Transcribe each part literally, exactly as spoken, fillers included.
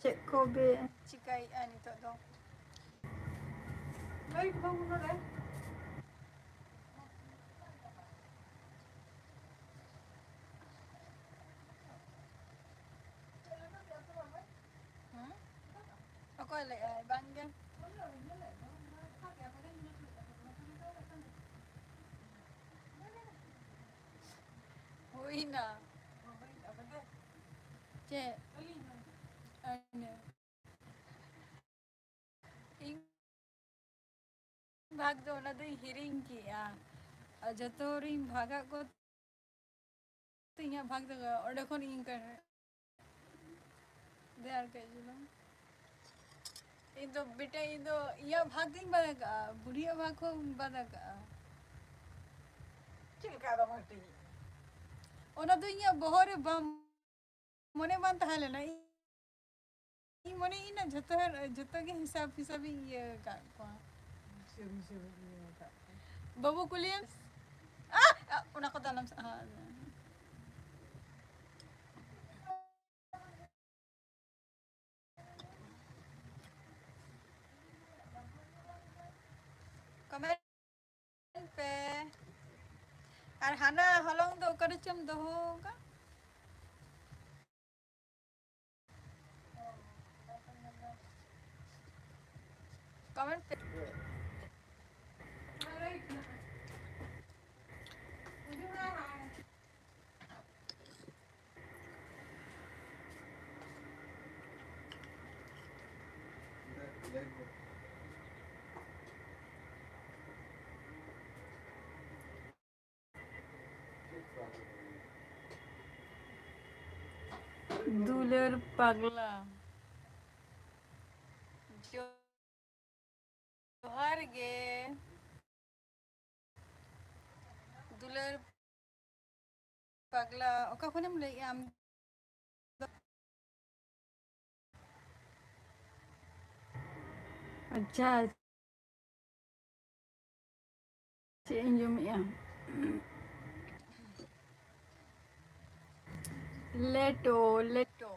ᱪᱮᱫ ᱠᱚᱵᱮ ᱪᱤᱠᱟᱹᱭᱮᱫᱼᱟ ᱱᱤᱛᱚᱜ ᱫᱚ? ᱞᱟᱹᱭ ᱠᱚ ᱵᱟᱝ ᱱᱚᱰᱮ᱾ ᱦᱩᱸ? ᱚᱠᱚᱭ ᱞᱟᱹᱭᱮᱫᱼᱟᱭ? ᱵᱟᱝ ᱜᱮ᱾ ᱦᱩᱭᱱᱟ᱾ ᱪᱮᱫ? ᱤᱧ ᱵᱷᱟᱜᱽ ᱫᱚ ᱚᱱᱟ ᱫᱚᱧ ᱦᱤᱲᱤᱧ ᱠᱮᱜᱼᱟ᱾ ᱟᱨ ᱡᱚᱛᱚ ᱦᱚᱲᱤᱧ ᱵᱷᱟᱜᱟᱜ ᱠᱚ ᱛᱤᱧᱟ ᱵᱷᱟᱜᱽ ᱫᱚ ᱚᱸᱰᱮ ᱠᱷᱚᱱ ᱤᱧ ᱠᱟᱱᱟ᱾ ᱫᱮ ᱟᱨ ᱠᱟᱹᱡ ᱪᱩᱞᱩᱝ᱾ ᱤᱧ ᱫᱚ ᱵᱮᱴᱟ, ᱤᱧ ᱫᱚ ᱤᱧᱟᱹᱜ ᱵᱷᱟᱜᱽ ᱫᱚᱧ ᱵᱟᱲᱟᱭ ᱠᱟᱜᱼᱟ, ᱵᱩᱲᱦᱤᱭᱟᱜ ᱵᱷᱟᱜᱽ ᱦᱚᱸ ᱵᱟᱲᱟᱭ ᱠᱟᱜᱼᱟ᱾ ᱪᱮᱫ ᱞᱮᱠᱟ ᱟᱫᱚᱢ ᱦᱟᱹᱴᱤᱧᱮᱜᱼᱟ? ᱚᱱᱟ ᱫᱚ ᱤᱧᱟᱹᱜ ᱵᱚᱦᱚᱜ ᱨᱮ ᱵᱟᱝ, ᱢᱚᱱᱮ ᱵᱟᱝ ᱛᱟᱦᱮᱸ ᱞᱮᱱᱟ᱾ ᱤᱧ, ᱤᱧ ᱢᱚᱱᱮ ᱤᱧ ᱡᱷᱚᱛᱚ ᱦᱚᱲ, ᱡᱷᱚᱛᱚ ᱜᱮ ᱦᱤᱥᱟᱹᱵ ᱦᱤᱥᱟᱹᱵ ᱤᱧ ᱤᱭᱟᱹ ᱟᱠᱟᱫ ᱠᱚᱣᱟ᱾ ᱦᱤᱥᱟᱹᱵ ᱦᱤᱥᱟᱹᱵ ᱤᱧ ᱤᱭᱟᱹ ᱟᱠᱟᱫ ᱠᱚᱣᱟ᱾ ᱵᱟᱹᱵᱩ ᱠᱩᱞᱤᱭᱮᱢ? ᱟ, ᱟ, ᱚᱱᱟ ᱠᱚᱫᱚ ᱟᱞᱚᱢ ᱥᱟ-, ᱟ, comment ᱯᱮ᱾ ᱟᱨ ᱦᱟᱱᱟ ᱦᱚᱞᱚᱝ ᱫᱚ ᱚᱠᱟ ᱨᱮᱪᱚᱢ ᱫᱚᱦᱚ ᱟᱠᱟᱫ? comment ᱯᱮ᱾ ᱫᱩᱞᱟᱹᱲ ᱯᱟᱜᱽᱞᱟ᱾ ᱡᱚᱦᱟᱨ ᱜᱮ᱾ ᱫᱩᱞᱟᱹᱲ ᱯᱟᱜᱽᱞᱟ, ᱚᱠᱟ ᱠᱷᱚᱱᱮᱢ ᱞᱟᱹᱭᱮᱜᱼᱟ ᱟᱢ ᱫᱚ? ᱟᱪᱪᱷᱟ, ᱪᱮᱫ ᱤᱧ ᱡᱚᱢᱮᱜᱼᱟ? ᱞᱮᱴᱚ, ᱞᱮᱴᱚ᱾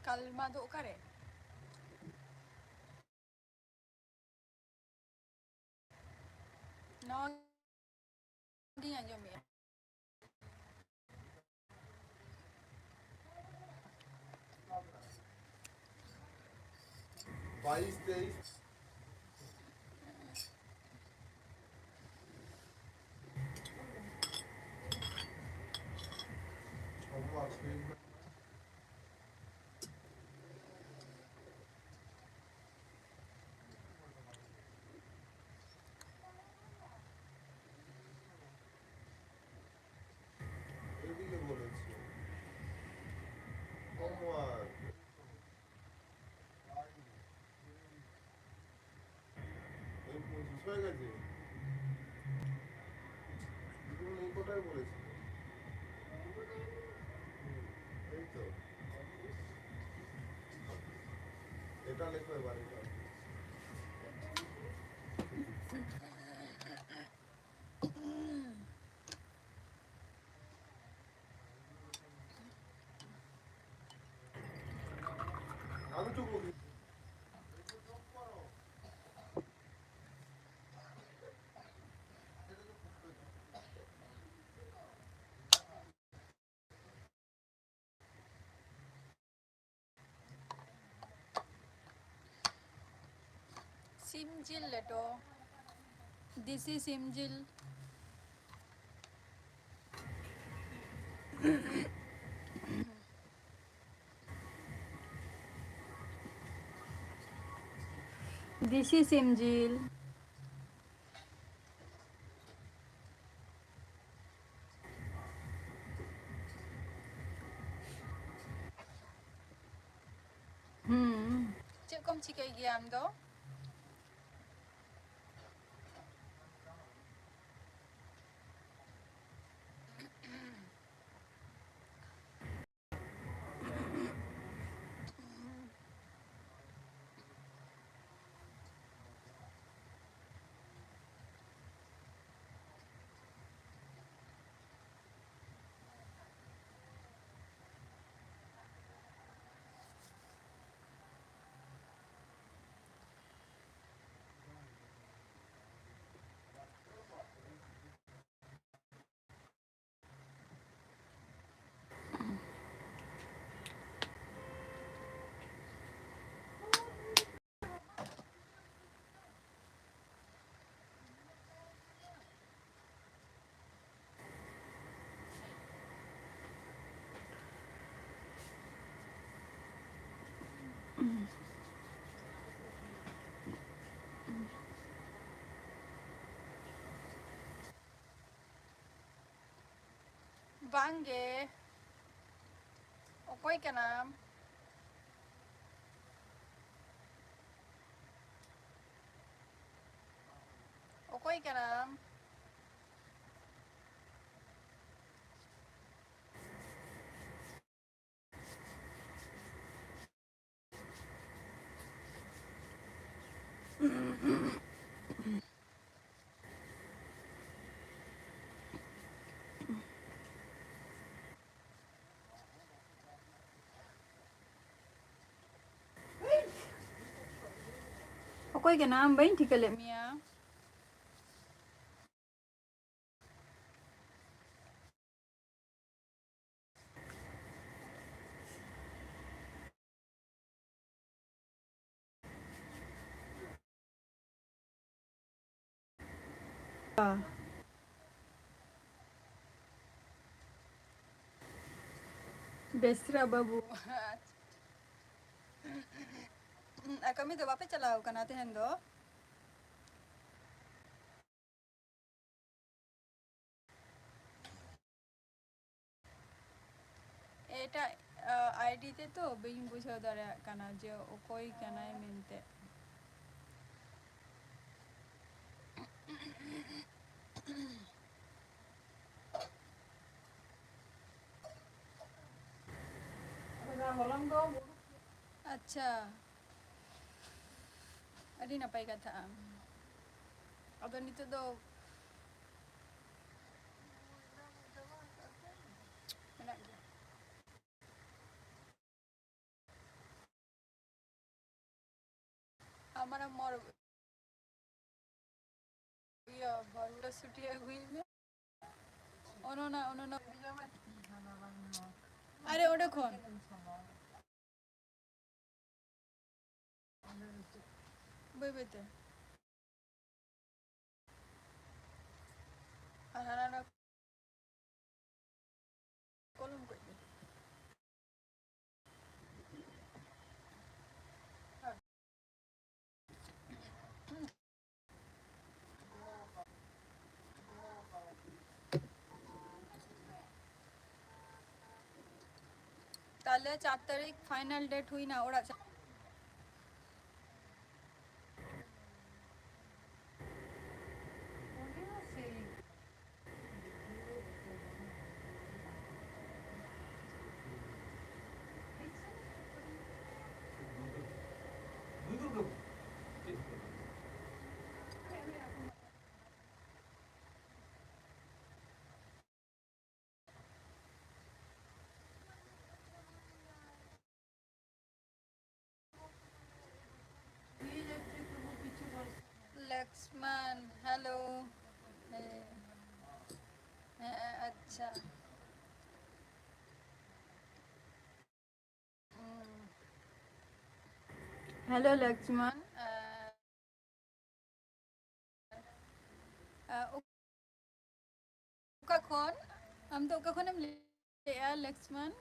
ᱠᱟᱞᱢᱟ ᱫᱚ ᱚᱠᱟᱨᱮ? ᱱᱚᱣᱟ ᱜᱤᱧ ᱟᱸᱡᱚᱢᱮᱜᱼᱟ᱾ ᱵᱟᱭᱤᱥ, ᱛᱮᱭᱤᱥ᱾ এদিকে বলেছে। Homework। এই পঁচিশ হয়ে গেছে। তুমি এই কটাই বলেছিলে। হুম, এই তো। এটা লেখো এবার, এটা। ᱥᱤᱢ ᱡᱤᱞ ᱞᱮᱴᱚ, ᱫᱮᱥᱤ ᱥᱤᱢ ᱡᱤᱞ᱾ ᱫᱮᱥᱤ ᱥᱤᱢ ᱡᱤᱞ᱾ ᱦᱩᱸ᱾ ᱪᱮᱫ ᱠᱚᱢ ᱪᱤᱠᱟᱹᱭ ᱜᱮᱭᱟ ᱟᱢ ᱫᱚ? ᱵᱟᱝ ᱜᱮ᱾ ᱚᱠᱚᱭ ᱠᱟᱱᱟᱢ? ᱚᱠᱚᱭ ᱠᱟᱱᱟᱢ? ᱚᱠᱚᱭ ᱠᱟᱱᱟᱢ? ᱵᱟᱹᱧ ᱴᱷᱤᱠᱟᱹ ᱞᱮᱫ ᱢᱮᱭᱟ᱾ ᱵᱮᱥᱨᱟ ᱵᱟᱹᱵᱩ᱾ ᱟᱨ ᱠᱟᱹᱢᱤ ᱫᱚ ᱵᱟᱯᱮ ᱪᱟᱞᱟᱣ ᱠᱟᱱᱟ ᱛᱮᱦᱮᱧ ᱫᱚ? ᱮᱴᱟᱜ, ᱟ, ᱟᱭᱰᱤ ᱛᱮ ᱛᱚ ᱵᱟᱹᱧ ᱵᱩᱡᱷᱟᱹᱣ ᱫᱟᱲᱮᱭᱟᱜ ᱠᱟᱱᱟ ᱡᱮ ᱚᱠᱚᱭ ᱠᱟᱱᱟᱭ ᱢᱮᱱᱛᱮ᱾ ᱟᱪᱪᱷᱟ, ᱟᱹᱰᱤ ᱱᱟᱯᱟᱭ ᱠᱟᱛᱷᱟ᱾ ᱟᱫᱚ ᱱᱤᱛᱚᱜ ᱫᱚ ᱢᱮᱱᱟᱜ ᱜᱮᱭᱟ᱾ ᱟᱢᱟᱨ ᱢᱚᱨ ᱤᱭᱟᱹ ᱵᱚᱨᱩ ᱥᱩᱴᱤ ᱟᱹᱜᱩᱭ ᱢᱮ᱾ ᱚᱱᱚᱱᱟ, ᱚᱱᱚᱱᱟ᱾ ᱟᱨᱮ ᱚᱸᱰᱮ ᱠᱷᱚᱱ᱾ ᱵᱟᱹᱭ ᱵᱟᱹᱭ ᱛᱮ᱾ ᱟᱨ ᱦᱟᱱᱟ ᱱᱟ ᱠᱚᱞᱚᱢ ᱠᱚ ᱤᱫᱤ᱾ ᱛᱟᱦᱞᱮ ᱪᱟᱨ ᱛᱟᱹᱨᱤᱠᱷ final date ᱦᱩᱭᱱᱟ ᱚᱲᱟᱜ ᱪᱟᱞᱟᱜ᱾ ᱞᱚᱠᱥᱢᱟᱱ, hello. ᱦᱮᱸ, ᱦᱮᱸ, ᱟᱪᱪᱷᱟ᱾ ᱦᱩᱸ᱾ Hello, ᱞᱚᱠᱥᱢᱟᱱ᱾ ᱟᱸ, ᱟᱸ, ᱚᱠᱟ ᱠᱷᱚᱱ? ᱟᱢ ᱫᱚ ᱚᱠᱟ ᱠᱷᱚᱱᱮᱢ ᱞᱟᱹᱭᱮᱜᱼᱟ, ᱞᱚᱠᱥᱢᱟᱱ?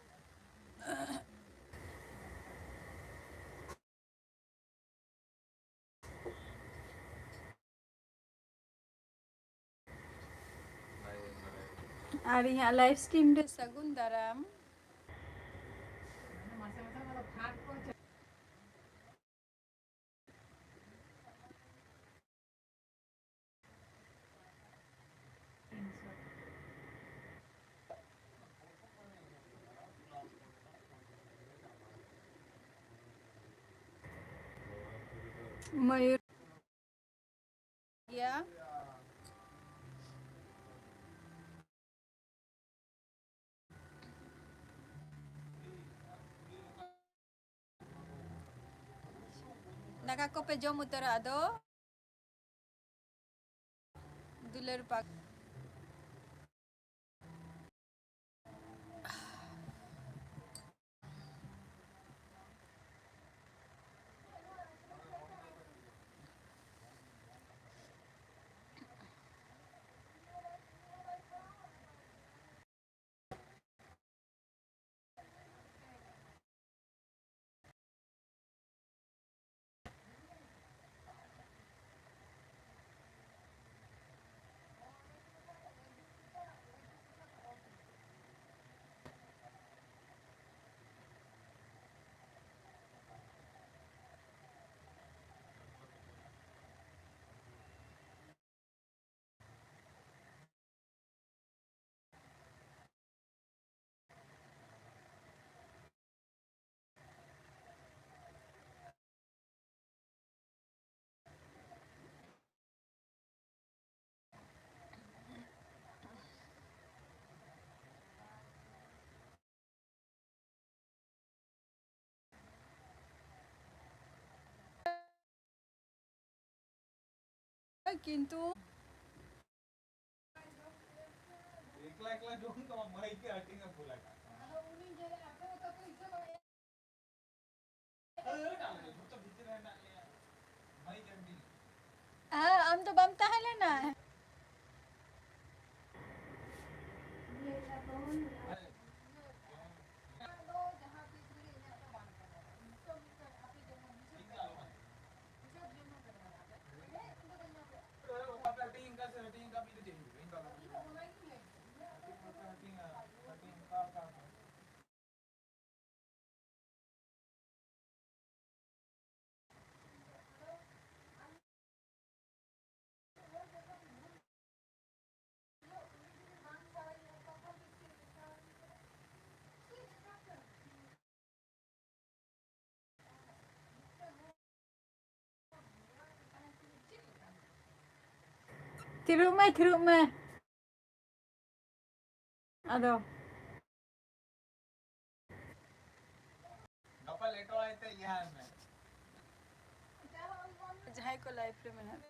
ᱟᱨ ᱤᱧᱟᱹᱜ live stream ᱨᱮ ᱥᱟᱹᱜᱩᱱ ᱫᱟᱨᱟᱢ᱾ ᱢᱚᱭᱩᱨ ᱜᱮᱭᱟ᱾ ᱫᱟᱠᱟ ᱠᱚᱯᱮ ᱡᱚᱢ ᱩᱛᱟᱹᱨᱟ ᱟᱫᱚ? ᱫᱩᱞᱟᱹᱲ ᱯᱟᱜ᱾ ᱠᱤᱱᱛᱩ ᱮᱠᱞᱟ ᱮᱠᱞᱟ ᱡᱚᱢ ᱫᱚ ᱢᱟᱹᱭ ᱜᱮ ᱦᱟᱹᱴᱤᱧ ᱟᱹᱜᱩ ᱞᱟᱜᱟᱜ ᱠᱟᱱᱟ᱾ ᱦᱮᱸ, ᱟᱢ ᱫᱚ ᱵᱟᱢ ᱛᱟᱦᱮᱸ ᱞᱮᱱᱟ᱾ ᱛᱷᱤᱨᱚᱜ ᱢᱮ, ᱛᱷᱤᱨᱚᱜ ᱢᱮ᱾ ᱟᱫᱚ ᱜᱟᱯᱟ ᱞᱮᱴᱚ ᱟᱭ ᱛᱮ ᱤᱭᱟᱹ ᱢᱮ᱾ ᱡᱟᱦᱟᱸᱭ ᱠᱚ live ᱨᱮ ᱢᱮᱱᱟᱜ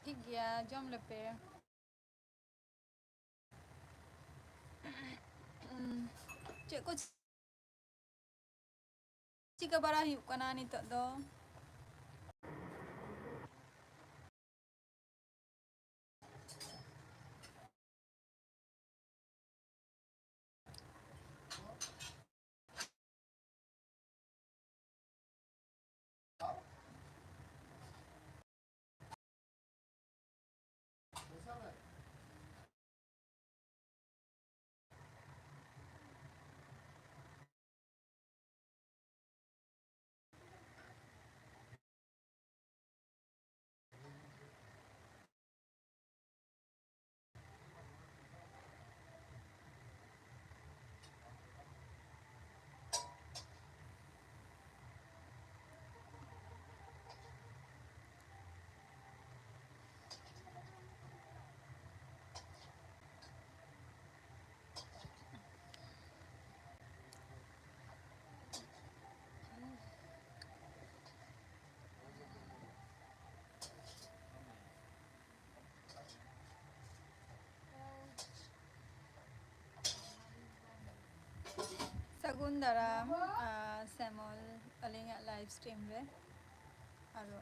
ᱴᱷᱤᱠ ᱜᱮᱭᱟ, ᱡᱚᱢ ᱞᱮᱯᱮ᱾ ᱪᱮᱫ ᱠᱚ ᱪᱤᱠᱟᱹ ᱵᱟᱲᱟ ᱦᱩᱭᱩᱜ ᱠᱟᱱᱟ ᱱᱤᱛᱚᱜ ᱫᱚ? ᱥᱟᱹᱜᱩᱱ ᱫᱟᱨᱟᱢ, ᱟᱨ ᱥᱮᱢᱚᱞ, ᱟᱹᱞᱤᱧᱟᱜ live stream ᱨᱮ ᱟᱨᱚ᱾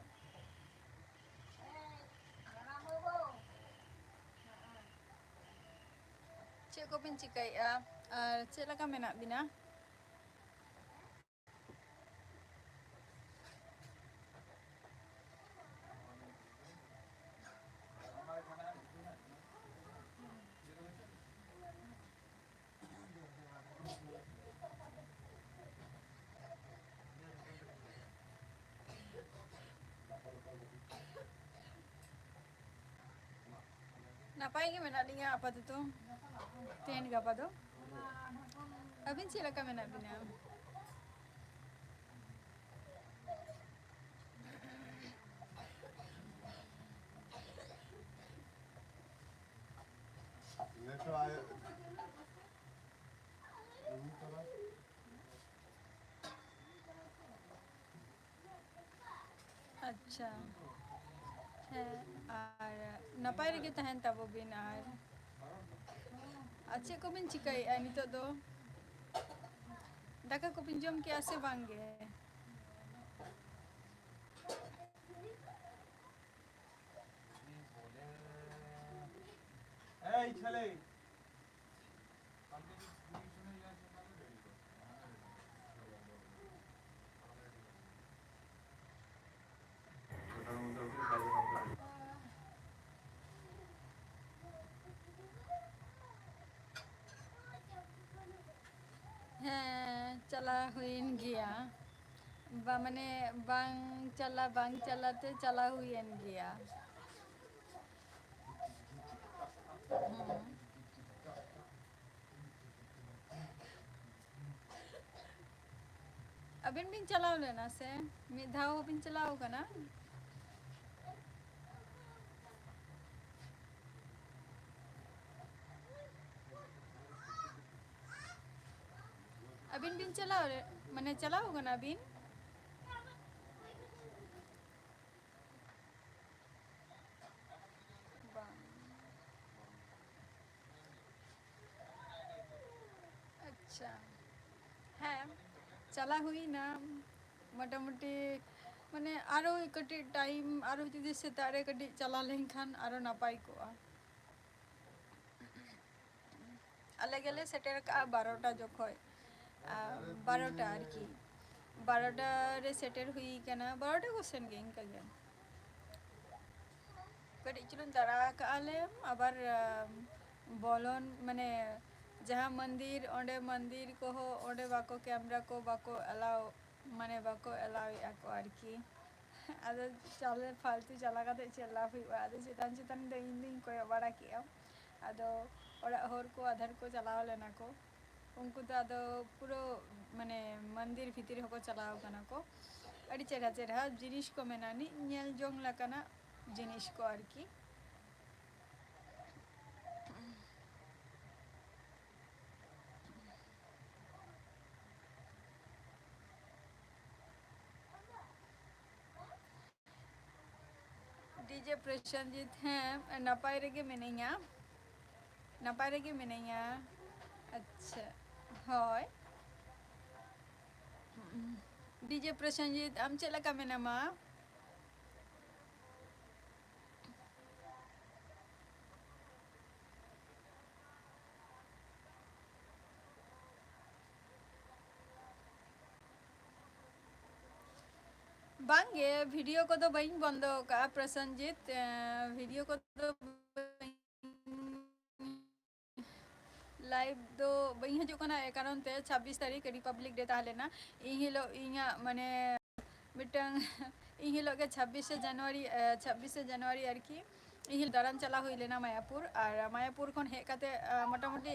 ᱪᱮᱫ ᱠᱚᱵᱤᱱ ᱪᱤᱠᱟᱹᱭᱮᱫᱼᱟ ᱟᱨ ᱪᱮᱫ ᱞᱮᱠᱟ ᱢᱮᱱᱟᱜ ᱵᱤᱱᱟ? ᱱᱟᱯᱟᱭ ᱜᱮ ᱢᱮᱱᱟᱜ ᱞᱤᱧᱟ ᱟᱯᱟᱛᱚᱛᱚ, ᱛᱮᱦᱮᱧ ᱜᱟᱯᱟ ᱫᱚ᱾ ᱟᱹᱵᱤᱱ ᱪᱮᱫ ᱞᱮᱠᱟ ᱢᱮᱱᱟᱜ ᱵᱤᱱᱟ? ᱟᱪᱪᱷᱟ, ᱦᱮᱸ, ᱟᱨ ᱱᱟᱯᱟᱭ ᱨᱮᱜᱮ ᱛᱟᱦᱮᱱ ᱛᱟᱵᱚ ᱵᱤᱱ, ᱟᱨ, ᱟᱨ ᱪᱮᱫ ᱠᱚᱵᱤᱱ ᱪᱤᱠᱟᱹᱭᱮᱫᱼᱟ ᱱᱤᱛᱚᱜ ᱫᱚ? ᱫᱟᱠᱟ ᱠᱚᱵᱤᱱ ᱡᱚᱢ ᱠᱮᱜᱼᱟ ᱥᱮ ᱵᱟᱝ ᱜᱮ? এই ছেলে। ᱦᱮᱸ, ᱪᱟᱞᱟᱣ ᱦᱩᱭᱮᱱ ᱜᱮᱭᱟ᱾ ᱵᱟ, ᱢᱟᱱᱮ, ᱵᱟᱝ ᱪᱟᱞᱟᱣ, ᱵᱟᱝ ᱪᱟᱞᱟᱣ ᱛᱮ ᱪᱟᱞᱟᱣ ᱦᱩᱭᱮᱱ ᱜᱮᱭᱟ᱾ ᱦᱩᱸ᱾ ᱟᱹᱵᱤᱱ ᱵᱤᱱ ᱪᱟᱞᱟᱣ ᱞᱮᱱᱟ ᱥᱮ? ᱢᱤᱫ ᱫᱷᱟᱣ ᱵᱤᱱ ᱪᱟᱞᱟᱣ ᱠᱟᱱᱟ? ᱟᱹᱵᱤᱱ ᱵᱤᱱ ᱪᱟᱞᱟᱣ ᱞᱮ-, ᱢᱟᱱᱮ, ᱪᱟᱞᱟᱣ ᱠᱟᱱᱟ ᱵᱤᱱ? ᱵᱟᱝ᱾ ᱟᱪᱪᱷᱟ, ᱦᱮᱸ, ᱪᱟᱞᱟᱣ ᱦᱩᱭᱱᱟ ᱢᱚᱴᱟᱢᱩᱴᱤ, ᱢᱟᱱᱮ, ᱟᱨᱚ ᱠᱟᱹᱴᱤᱡ time, ᱟᱨᱚ ᱡᱩᱫᱤ ᱥᱮᱛᱟᱜ ᱨᱮ ᱠᱟᱹᱴᱤᱡ ᱪᱟᱞᱟᱣ ᱞᱮᱱᱠᱷᱟᱱ ᱟᱨᱚ ᱱᱟᱯᱟᱭ ᱠᱚᱜᱼᱟ᱾ ᱟᱞᱮ ᱜᱮᱞᱮ ᱥᱮᱴᱮᱨ ᱠᱟᱜᱼᱟ ᱵᱟᱨᱚᱴᱟ ᱡᱚᱠᱷᱚᱡ, ᱟᱨ ᱵᱟᱨᱚᱴᱟ ᱟᱨᱠᱤ, ᱵᱟᱨᱚᱴᱟ ᱨᱮ ᱥᱮᱴᱮᱨ ᱦᱩᱭ ᱠᱟᱱᱟ, ᱵᱟᱨᱚᱴᱟ ᱠᱚ ᱥᱮᱱ ᱜᱮ ᱤᱱᱠᱟᱹ ᱜᱮ᱾ ᱠᱟᱹᱴᱤᱡ ᱪᱩᱞᱩᱝ ᱫᱟᱬᱟ ᱠᱟᱜᱼᱟ ᱞᱮ, ᱟᱵᱟᱨ, ᱟᱢ, ᱵᱚᱞᱚᱱ, ᱢᱟᱱᱮ, ᱡᱟᱦᱟᱸ ᱢᱚᱱᱫᱤᱨ, ᱚᱸᱰᱮ ᱢᱚᱱᱫᱤᱨ ᱠᱚᱦᱚᱸ, ᱚᱸᱰᱮ ᱵᱟᱠᱚ, camera ᱠᱚ ᱵᱟᱠᱚ allow, ᱢᱟᱱᱮ, ᱵᱟᱠᱚ allow ᱮᱫᱼᱟ ᱠᱚ ᱟᱨᱠᱤ᱾ ᱟᱫᱚ ᱪᱟᱞᱮ ᱯᱷᱟᱞᱛᱩ ᱪᱟᱞᱟᱣ ᱠᱟᱛᱮ ᱪᱮᱫ ᱞᱟᱵᱷ ᱦᱩᱭᱩᱜᱼᱟ? ᱟᱫᱚ ᱪᱮᱛᱟᱱ ᱪᱮᱛᱟᱱ ᱫᱚ ᱤᱧ ᱫᱚᱧ ᱠᱚᱭᱚᱜ ᱵᱟᱲᱟ ᱠᱮᱜᱼᱟ᱾ ᱟᱫᱚ ᱚᱲᱟᱜ ᱦᱚᱲ ᱠᱚ ᱟᱫᱷᱟᱨ ᱠᱚ ᱪᱟᱞᱟᱣ ᱞᱮᱱᱟ ᱠᱚ, ᱩᱱᱠᱩ ᱫᱚ ᱟᱫᱚ ᱯᱩᱨᱟᱹ, ᱢᱟᱱᱮ, ᱢᱚᱱᱫᱤᱨ ᱵᱷᱤᱛᱤᱨ ᱦᱚᱸᱠᱚ ᱪᱟᱞᱟᱣ ᱠᱟᱱᱟ ᱠᱚ᱾ ᱟᱹᱰᱤ ᱪᱮᱨᱦᱟ ᱪᱮᱨᱦᱟ ᱡᱤᱱᱤᱥ ᱠᱚ ᱢᱮᱱᱟᱜᱼᱟ, ᱱᱤᱡ ᱧᱮᱞ ᱡᱚᱝ ᱞᱮᱠᱟᱱᱟᱜ ᱡᱤᱱᱤᱥ ᱠᱚ ᱟᱨᱠᱤ᱾ DJ ᱯᱨᱚᱥᱮᱱᱡᱤᱛ, ᱦᱮᱸ, ᱱᱟᱯᱟᱭ ᱨᱮᱜᱮ ᱢᱤᱱᱟᱹᱧᱟ᱾ ᱱᱟᱯᱟᱭ ᱨᱮᱜᱮ ᱢᱤᱱᱟᱹᱧᱟ᱾ ᱟᱪᱪᱷᱟ, ᱦᱳᱭ᱾ ᱰᱤᱡᱮ ᱯᱨᱚᱥᱮᱱᱡᱤᱛ, ᱟᱢ ᱪᱮᱫ ᱞᱮᱠᱟ ᱢᱮᱱᱟᱢᱟ? ᱵᱟᱝᱜᱮ, ᱵᱷᱤᱰᱤᱭᱳ ᱠᱚᱫᱚ ᱵᱟᱹᱧ ᱵᱚᱱᱫᱚ ᱟᱠᱟᱫᱼᱟ ᱯᱨᱚᱥᱮᱱᱡᱤᱛ᱾ ᱮᱸ, ᱵᱷᱤᱰᱤᱭᱳ ᱠᱚᱫᱚ ᱵᱟᱹᱧ, ᱞᱟᱭᱤᱵᱷ ᱫᱚ ᱵᱟᱹᱧ ᱦᱤᱡᱩᱜ ᱠᱟᱱᱟ, ᱮ ᱠᱟᱨᱚᱱ ᱛᱮ ᱪᱷᱟᱵᱵᱤᱥ ᱛᱟᱹᱨᱤᱠᱷ ᱨᱤᱯᱟᱵᱽᱞᱤᱠ ᱰᱮ ᱛᱟᱦᱮᱸ ᱞᱮᱱᱟ᱾ ᱤᱧ ᱦᱤᱞᱳᱜ ᱤᱧᱟᱹᱜ ᱢᱟᱱᱮ ᱢᱤᱫᱴᱟᱝ ᱤᱧ ᱦᱤᱞᱳᱜ ᱜᱮ ᱪᱷᱟᱵᱵᱤᱥᱮ ᱡᱟᱱᱩᱣᱟᱨᱤ, ᱮ, ᱪᱷᱟᱵᱵᱤᱥᱮ ᱡᱟᱱᱩᱣᱟᱨᱤ ᱟᱨᱠᱤ, ᱤᱧ ᱦᱤᱞᱳᱜ ᱫᱟᱬᱟᱱ ᱪᱟᱞᱟᱣ ᱦᱩᱭ ᱞᱮᱱᱟ ᱢᱟᱭᱟᱯᱩᱨ᱾ ᱟᱨ ᱢᱟᱭᱟᱯᱩᱨ ᱠᱷᱚᱱ ᱦᱮᱡ ᱠᱟᱛᱮ, ᱮ, ᱢᱚᱴᱟᱢᱩᱴᱤ